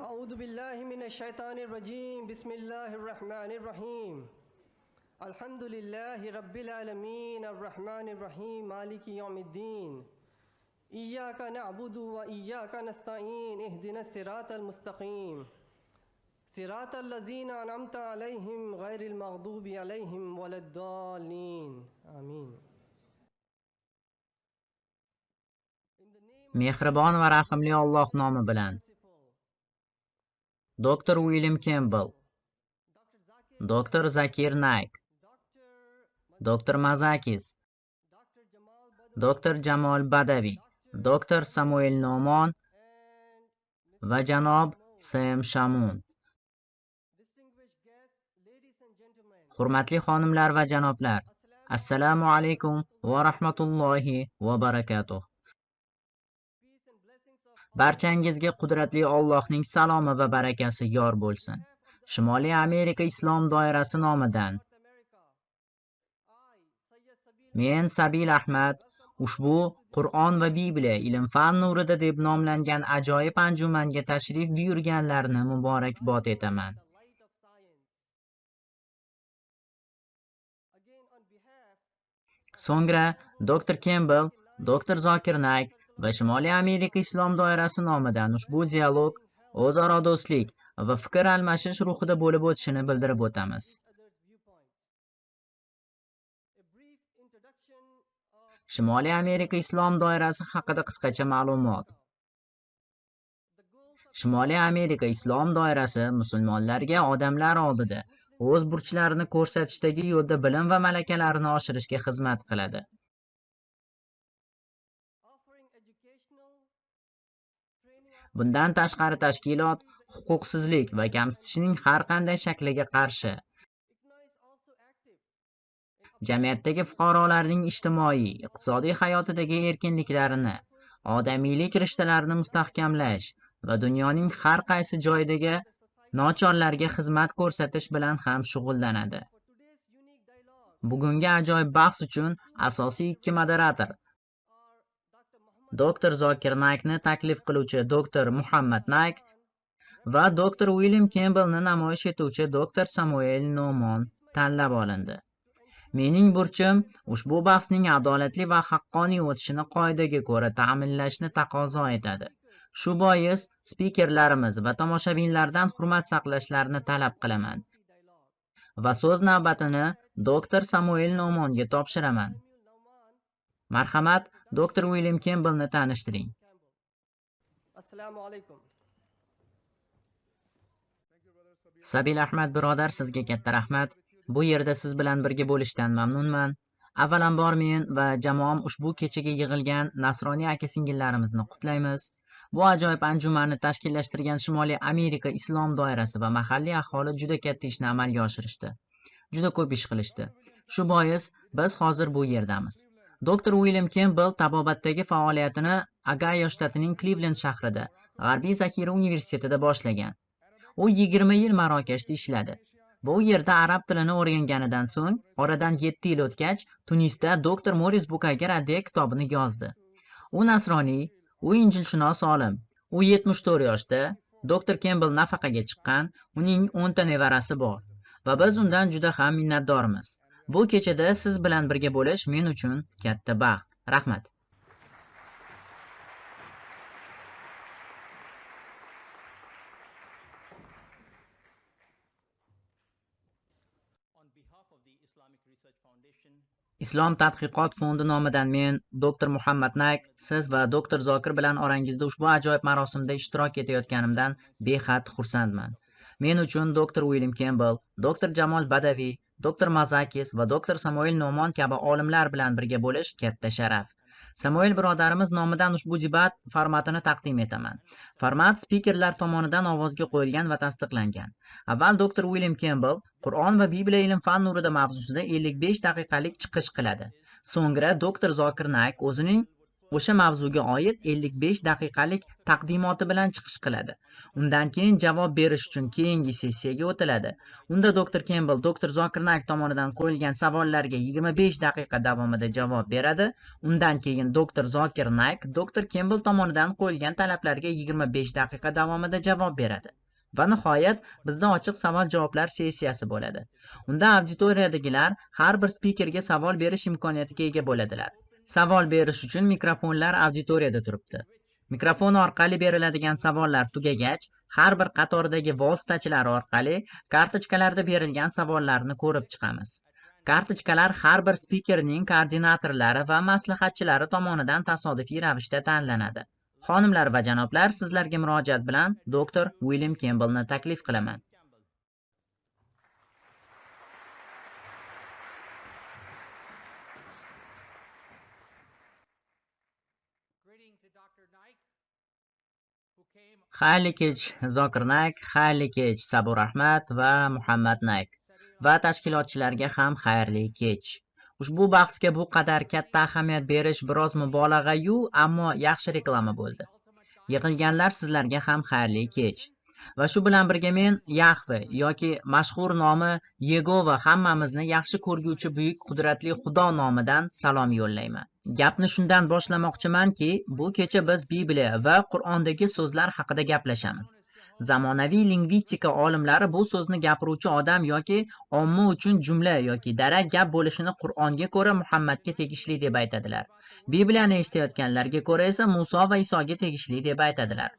أعوذ بالله من الشيطان الرجيم بسم الله الرحمن الرحيم الحمد لله رب العالمين الرحمن الرحيم مالك يوم الدين إياك نعبد وإياك نستعين اهدنا الصراط المستقيم صراط الذين أنعمت عليهم غير المغضوب عليهم ولا الضالين آمين. Mehribon va rahimli Alloh nomi bilan. Doktor Uilyam Kembel, Doktor Zakir Nayk, Doktor Mazakis, Doktor Jamol Badaviy, Doktor Samuel Nomon va janob Sam Shamun. Hurmatli xonimlar va janoblar, assalomu alaykum va rahmatullohi va barakatuh. Barchangizga qudratli Allohning salomi va barakasi yor bo'lsin. Shimoliy Amerika Islom doirasi nomidan men Sabil Ahmad ushbu Qur'on va Bibliya ilm-fan nurida deb nomlangan ajoyib anjumanga tashrif buyurganlarni muborakbod etaman. So'ngra Doktor Kembel, Doktor Zokir Nayk va Shimoliy Amerika Islom doirasi nomidan ushbu dialog o'zaro do'stlik va fikr almashish ruhida bo'lib o'tishini bildirib o'tamiz. Shimoliy Amerika Islom doirasi haqida qisqacha ma'lumot. Shimoliy Amerika Islom doirasi musulmonlarga odamlar oldida o'z burchlarini ko'rsatishdagi yo'lda bilim va malakalarini oshirishga xizmat qiladi. Bundan tashqari tashkilot huquqsizlik va kamsitishning har qanday shakliga qarshi, jamiyatdagi fuqarolarning ijtimoiy, iqtisodiy hayotidagi erkinliklarini, odamiylik rishtalarini mustahkamlash va dunyoning har qaysi joyidagi nochorlarga xizmat ko'rsatish bilan ham shug'ullanadi. Bugungi ajoyib bahs uchun asosiy ikki moderator Doktor Zokir Naykni taklif qiluvchi Doktor Muhammad Nayk va Doktor Uilyam Kembelni namoyish etuvchi Doktor Samuel Nomon tanlab olindi. Mening burchim ushbu bahsning adolatli va haqqoniy o'tishini qoidaga ko'ra ta'minlashni taqozo etadi. Shu bois spikerlarimiz va tomoshabinlardan hurmat saqlashlarini talab qilaman. Va so'z navbatini Doktor Samuel Nomonga topshiraman. Marhamat, Doktor Uilyam Kembelni tanishtiring. Assalomu alaykum. Sabil Ahmad birodar, sizga katta rahmat. Bu yerda siz bilan birga bo'lishdan mamnunman. Avvalambor men va jamoam ushbu kechaga yig'ilgan nasroniy aka-singillarimizni qutlaymiz. Bu ajoyib anjumanni tashkillashtirgan Shimoliy Amerika Islom doirasi va mahalliy aholi juda katta ishni amalga oshirishdi. Juda ko'p ish qilishdi. Shu bois biz hozir bu yerdamiz. Doktor Uilyam Kembel tabobatdagi faoliyatini Ogayo shtatining Klivlend shahrida, G'arbiy zaxira universitetida boshlagan. U 20 yil Marokashda ishladi. Bu yerda arab tilini o'rganganidan so'ng, oradan 7 yil o'tgach, Tunisda Doktor Moris Bukayga raddiya kitobini yozdi. U nasroniy, u injilshunos olim. U 74 yoshda, Doktor Kembel nafaqaga chiqqan, uning 10 ta nevarasi bor va biz undan juda ham minnatdormiz. Bu kechada siz bilan birga bo'lish men uchun katta baxt. Rahmat. Islom tadqiqot fondi nomidan men Doktor Muhammad Nayk, siz va Doktor Zokir bilan orangizda ushbu ajoyib marosimda ishtirok etayotganimdan behad xursandman. Men uchun Doktor Uilyam Kembel, Doktor Jamol Badaviy, Doktor Mazakis va Doktor Samuel Nomon kabi olimlar bilan birga bo'lish katta sharaf. Samuel birodarimiz nomidan ushbu debat formatini taqdim etaman. Format spikerlar tomonidan ovozga qo'yilgan va tasdiqlangan. Avval Doktor Uilyam Kembel Qur'on va Bibliya ilm-fan nurida mavzusida 55 daqiqalik chiqish qiladi. So'ngra Doktor Zokir Nayk o'zining o'sha mavzuga oid 55 daqiqalik taqdimoti bilan chiqish qiladi. Undan keyin javob berish uchun keyingi sessiyaga o'tiladi. Unda doktor Kembel doktor Zokir Nayk tomonidan qo'yilgan savollarga 25 daqiqa davomida javob beradi. Undan keyin doktor Zokir Nayk doktor Kembel tomonidan qo'yilgan talablarga 25 daqiqa davomida javob beradi. Va nihoyat bizda ochiq savol-javoblar sessiyasi bo'ladi. Unda auditoriyadagilar har bir spikerga savol berish imkoniyatiga ega bo'ladilar. Savol berish uchun mikrofonlar auditoriyada turibdi. Mikrofon orqali beriladigan savollar tugagach, har bir qatordagi vositachilar orqali kartochkalarda berilgan savollarni ko'rib chiqamiz. Kartochkalar har bir spikerning koordinatorlari va maslahatchilari tomonidan tasodifiy ravishda tanlanadi. Xonimlar va janoblar, sizlarga murojaat bilan doktor William Kembelni taklif qilaman. Xayrli kech Zokir Nayk, xayrli kech Sabur Ahmad va Muhammad Nayk va tashkilotchilarga ham xayrli kech. Ushbu bahsga bu qadar katta ahamiyat berish biroz mubolag'a-yu, ammo yaxshi reklama bo'ldi. Yig'ilganlar, sizlarga ham xayrli kech. Va shu bilan birga men Yahve yoki mashhur nomi Yegova hammamizni yaxshi ko'rguvchi buyuk qudratli Xudo nomidan salom yo'llayman. Gapni shundan boshlamoqchimanki, bu kecha biz Bibliya va Qur'ondagi so'zlar haqida gaplashamiz. Zamonaviy lingvistika olimlari bu so'zni gapiruvchi odam yoki omma uchun jumla yoki darak gap bo'lishini Qur'onga ko'ra Muhammadga tegishli deb aytadilar. Bibliyani eshitayotganlarga ko'ra esa Muso va Isoga tegishli deb aytadilar.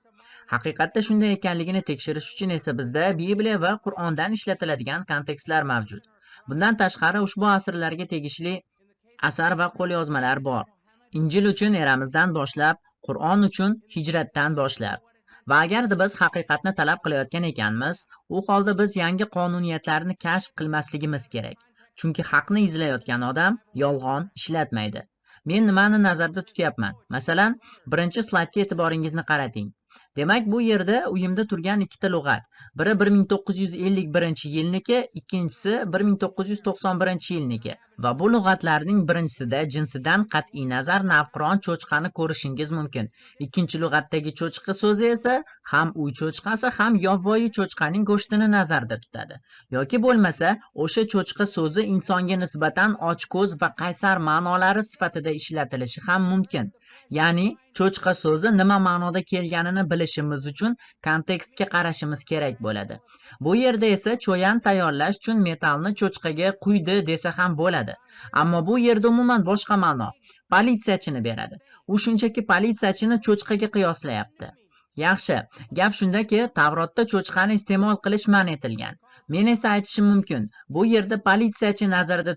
Haqiqatda shunday ekanligini tekshirish uchun esa bizda Bibliya va Qur'ondan ishlatiladigan kontekstlar mavjud. Bundan tashqari ushbu asrlarga tegishli asar va qo'lyozmalar bor. Injil uchun eramizdan boshlab, Qur'on uchun hijratdan boshlab. Va agarda biz haqiqatni talab qilayotgan ekanmiz, u holda biz yangi qonuniyatlarni kashf qilmasligimiz kerak. Chunki haqni izlayotgan odam yolg'on ishlatmaydi. Men nimani nazarda tutyapman? Masalan, birinchi slaydga e'tiboringizni qarating. Demak, bu yerda uyimda turgan ikkita lug'at. Biri 1951-yilniki, ikkinchisi 1991-yilniki. Va bu lug'atlarning birinchisida jinsidan qat'iy nazar navqiron cho'chqani ko'rishingiz mumkin. Ikkinchi lug'atdagi cho'chqa so'zi esa ham uy cho'chqasi, ham yovvoyi cho'chqaning go'shtini nazarda tutadi. Yoki bo'lmasa, o'sha cho'chqa so'zi insonga nisbatan ochko'z va qaysar ma'nolari sifatida ishlatilishi ham mumkin. Ya'ni cho'chqa so'zi nima ma'noda kelganini bilishimiz uchun kontekstga qarashimiz kerak bo'ladi. Bu yerda esa cho'yan tayyorlash uchun metallni cho'chqaga quydi desa ham bo'ladi. Ammo bu yerda umuman boshqa ma'no politsiyachini beradi. U shunchaki politsiyachini cho'chqaga qiyoslayapti. Yaxshi, gap shundaki, Tavrotda cho'chqani iste'mol qilish man etilgan. Men esa aytishim mumkin, bu yerda politsiyachi nazarda